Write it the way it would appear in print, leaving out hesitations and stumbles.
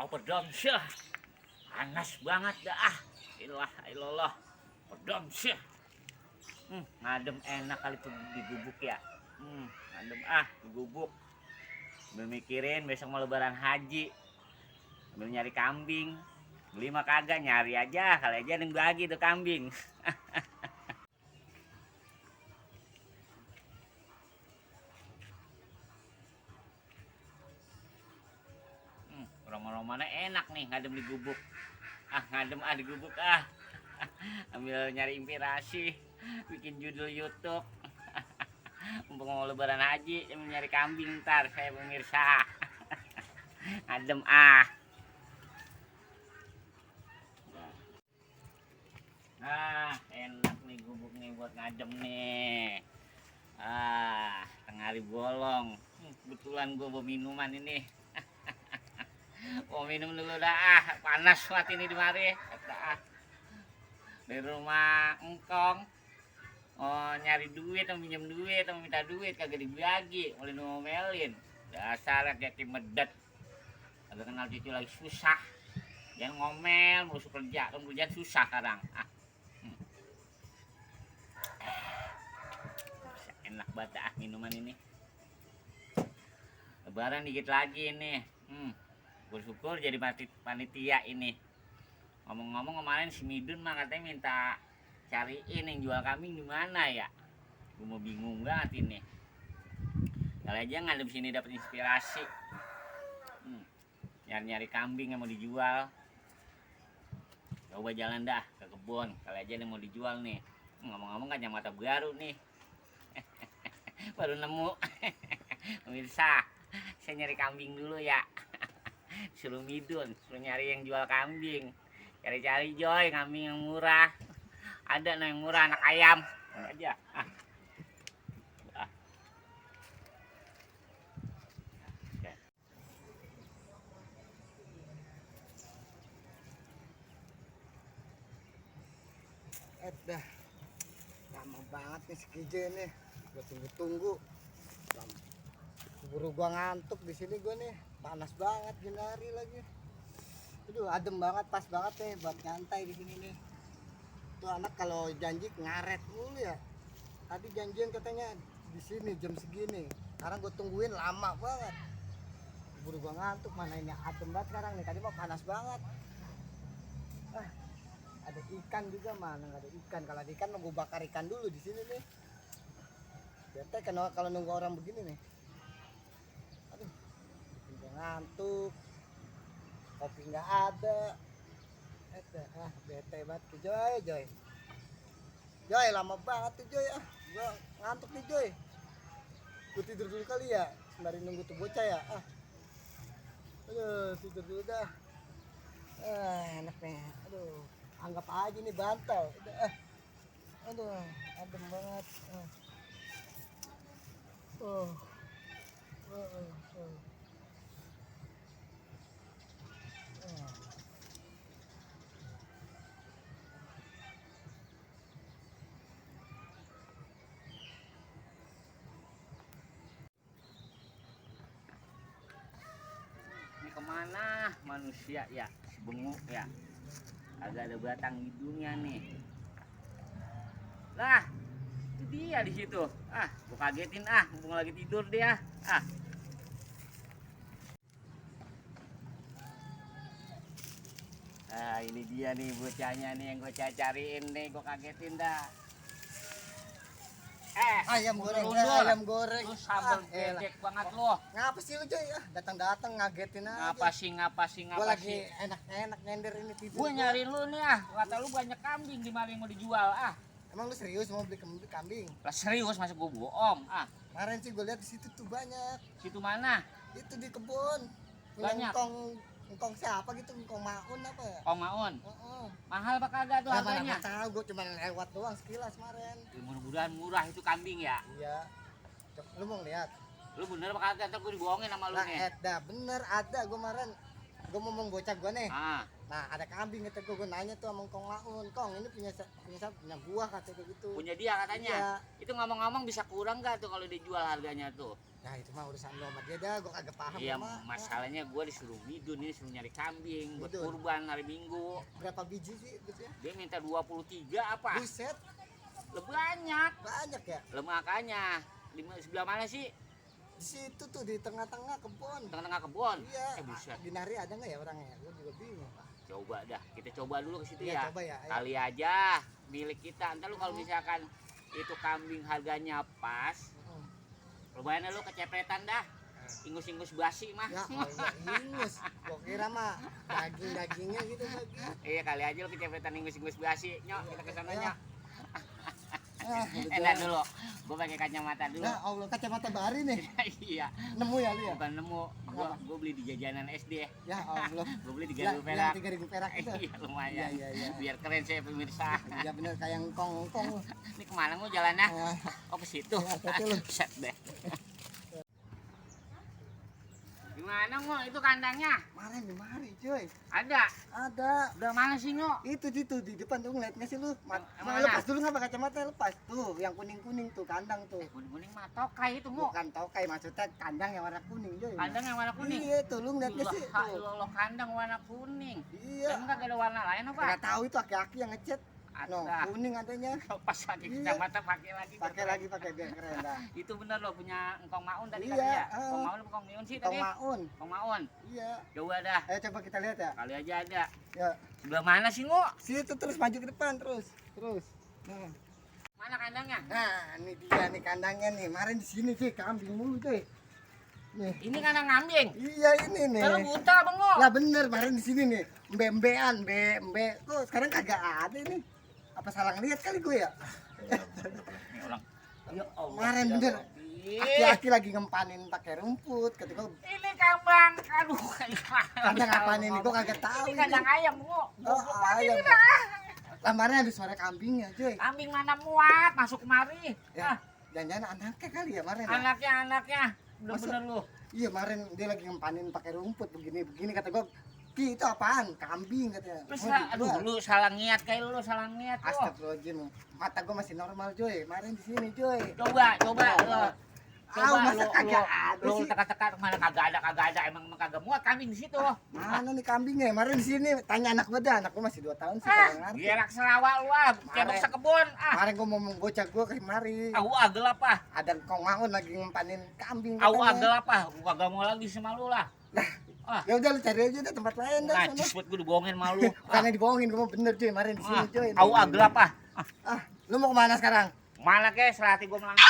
pedom sih. Panas banget dah ilah ilallah. Pedom sih. Ngadem enak kali tuh digubuk ya. Ngadem digubuk. Memikirin besok mau lebaran haji. Ambil nyari kambing. Beli mah kagak, nyari aja, kali aja yang bagi tuh kambing. Aroma-aromanya enak nih ngadem di gubuk. Ngadem di gubuk Ambil nyari inspirasi, bikin judul YouTube. Mumpung mau lebaran haji, nyari kambing ntar saya pemirsa. Ngadem enak nih gubuk nih buat ngadem nih. Tengah hari bolong. Kebetulan gue bawa minuman ini. Mau minum dulu dah panas banget ini di mari. Dari rumah engkong. Nyari duit, minjem duit, minta duit kagak dibagi, mulai ngomelin. Dasar kayak medet. Kagak kenal cucu lagi susah. Jangan ngomel, mau kerja, kerjaan susah sekarang. Enak banget minuman ini. Lebaran dikit lagi nih. Bersyukur jadi panitia ini. Ngomong-ngomong kemarin si Midun mah katanya minta cariin yang jual kambing di mana ya. Gue mau bingung banget ini. Kali aja ngadep sini dapat inspirasi. Nyari-nyari kambing yang mau dijual. Coba jalan dah ke kebun. Kali aja yang mau dijual nih. Ngomong-ngomong kacamata baru nih. Baru nemu. Pemirsa, saya nyari kambing dulu ya. Suruh Midun, suruh nyari yang jual kambing. Cari-cari Joy, kambing yang murah. Ada yang murah, anak ayam. Aja. Dah lama banget nih sekijo ini, gue tunggu-tunggu. Buru gua ngantuk di sini gue nih, panas banget gini hari lagi. Aduh, adem banget, pas banget nih buat nyantai di sini nih. Tuh anak kalau janji ngaret mulu ya. Tadi janjian katanya di sini jam segini. Sekarang gue tungguin lama banget. Buru gua ngantuk, mana ini adem banget sekarang nih. Tadi mah panas banget. Ada ikan juga, mana nggak ada ikan. Kalau ada ikan gue bakar ikan dulu di sini nih. Bete kalau nunggu orang begini nih. Aduh, bikin ngantuk. Kopi nggak ada. Bete banget ke Joy. Joy lama banget tuh Joy Gua ngantuk nih Joy. Gue tidur dulu kali ya, sembari nunggu tuh bocah ya. Aduh, tidur dulu dah. Enak nih. Aduh, anggap aja nih bantal. Aduh, adem banget. Ini kemana manusia ya, si benguk ya. Agak ada batang hidungnya nih. Lah, itu dia di situ. Gua kagetin mumpung lagi tidur dia. Ini dia nih bocahnya nih yang gua cariin nih, gua kagetin dah. Ayam goreng, ayam goreng. Lu sambal gedek banget lu. Ngapa sih lu Joy? Datang-datang ngagetin aja. Ngapa sih? Gua lagi enak-enak nyender ini tidur. Gue nyari lu nih kata lu banyak kambing di mana yang mau dijual Emang lu serius mau beli kambing? Lah serius masa gue bohong Kemarin sih gue lihat di situ tuh banyak. Situ mana? Itu di kebun. Banyak. Engkong siapa gitu, engkong Maun apa ya? Kong Maun. Mahal apa kagak tuh harganya? Mana tahu, gue cuma lewat doang sekilas kemarin. Mudah-mudahan murah itu kambing ya. Iya. Lu mau lihat? Lu bener apa kagak? Ntar gue dibohongin sama lu nih. Bener ada gue kemarin. Gue ngomong bocah gue nih. Nah ada kambing kata gue nanya tuh sama Kong Maun. Kong ini punya gua kata gue gitu. Punya dia katanya. Iya. Itu ngomong-ngomong bisa kurang gak tuh kalau dijual harganya tuh? Ya itu mah urusan lo sama dia dah, gua kagak paham. Iya, mah. masalahnya gua disuruh midun ini, suruh nyari kambing buat Midun. kurban hari Minggu. Berapa biji sih gitu ya? Dia minta 23 apa? Buset, Lebih banyak. banyak ya. Lah makanya sebelah mana sih? Di situ tuh di tengah-tengah kebun. Tengah-tengah kebun. Iya. Buset. Di Nari ada nggak ya orangnya? Gua juga bingung. Coba dah, kita coba dulu ke situ Iya, ya. coba ya. Ayo. Kali aja milik kita. Entar lu kalau misalkan itu kambing harganya pas, lumayan lu kecepretan dah. Ingus-ingus basi mah. Ya, Allah, ingus. Gua kira mah daging-dagingnya gitu lagi. Iya kali aja lu kecepretan ingus-ingus basi. Nyok, kita ke sana Ya. nyok. Ah, Enak dulu. Gua pakai kacamata dulu. Ya Allah, kacamata bari nih. Iya. Nemu ya lu ya? Bukan nemu. Gua beli di jajanan SD. Ya Allah. Gua beli Ya, 3.000 yang perak. 3.000 perak itu. Iya lumayan. Iya, iya. Biar keren saya pemirsa. Ya bener kayak ngkong-ngkong. Ini kemana mau jalannya? Ah, Oh ke situ. Ya, hati-hati lu. Set deh. Gimana mau itu kandangnya? Kemarin di mari, cuy. Ada. Ada. Udah mana sih Ngo? Itu di depan tuh ngeliat nggak sih lu? Yang Mau mana? lepas dulu nggak pakai kacamata lepas tuh, yang kuning-kuning tuh kandang tuh. Kuning-kuning mah tokai itu Ngo. Bukan tokai maksudnya kandang yang warna kuning, cuy. Kandang yang warna kuning. Iya tuh, lu ngeliat nggak sih? Tuh. Allah kandang warna kuning. Iya. Dan kagak ada warna lain apa? Nggak tahu itu aki-aki yang ngecat. No, Ada. kuning adanya. Pas pakai Iya. kacamata pakai lagi. Pakai biar keren dah. Itu bener loh punya Engkong Maun tadi Iya, katanya. ah. Engkong Maun apa Engkong Miun sih Tong tadi? maun. Engkong Maun. Iya. Coba dah. Ayo coba kita lihat ya. Kali aja ada. Ya. Sebelah mana sih Ngo? Situ terus maju ke depan terus. Terus. Nah. Mana kandangnya? Nah, ini dia nih kandangnya nih. Kemarin di sini sih kambing mulu cuy. Nih. Ini kandang kambing. Iya ini nih. Kalau buta Bang Ngo. Lah bener, kemarin di sini nih. Mbe-mbean, mbe. Kok sekarang kagak ada ini? Apa salah ngeliat kali gue ya? Ini orang. Ya Allah. Kemarin bener. Ih, Aki-aki lagi ngempanin pakai rumput. Ketika ini kambang. Aduh. kandang apaan ini gue kagak tahu. Ini kandang ayam Ngo. Oh, Goblok banget ayam. ini dah. Kemarin ada suara kambingnya cuy. Kambing mana muat masuk kemari. Ya, Ah, jangan-jangan anaknya kali ya kemarin. Ya? anaknya. Bener-bener lu. Iya kemarin dia lagi ngempanin pakai rumput begini kata gue. Ki itu apaan? Kambing katanya. Terus Mau aduh dijual. lu salah niat kayak lu salah niat lu. Astagfirullahaladzim. Mata gue masih normal cuy. Kemarin di sini cuy. Coba lu. Masa kagak ada lu sih? teka-teka mana kagak ada emang kagak muat kambing di situ. Mana nih kambingnya? Kemarin di sini tanya anak gue dah. Anak gue masih 2 tahun sih. Ah, kagak ngerti. gerak Sarawak lu ah, kayak Kemarin. bangsa kebun. Ah, Kemarin gue mau bocah gue ke kemari. gelap ah. Ada kong maun lagi ngempanin kambing. Gelap ah. Gua kagak mau lagi sama lu lah. Ah, Ya udah lu cari aja deh tempat lain dah. sono. najis buat gua dibohongin sama lu. Bukannya dibohongin, gue mau bener cuy. Kemarin di sini cuy. Gelap ah. Ah, lu mau kemana sekarang? Mana ke selati gua melangkah.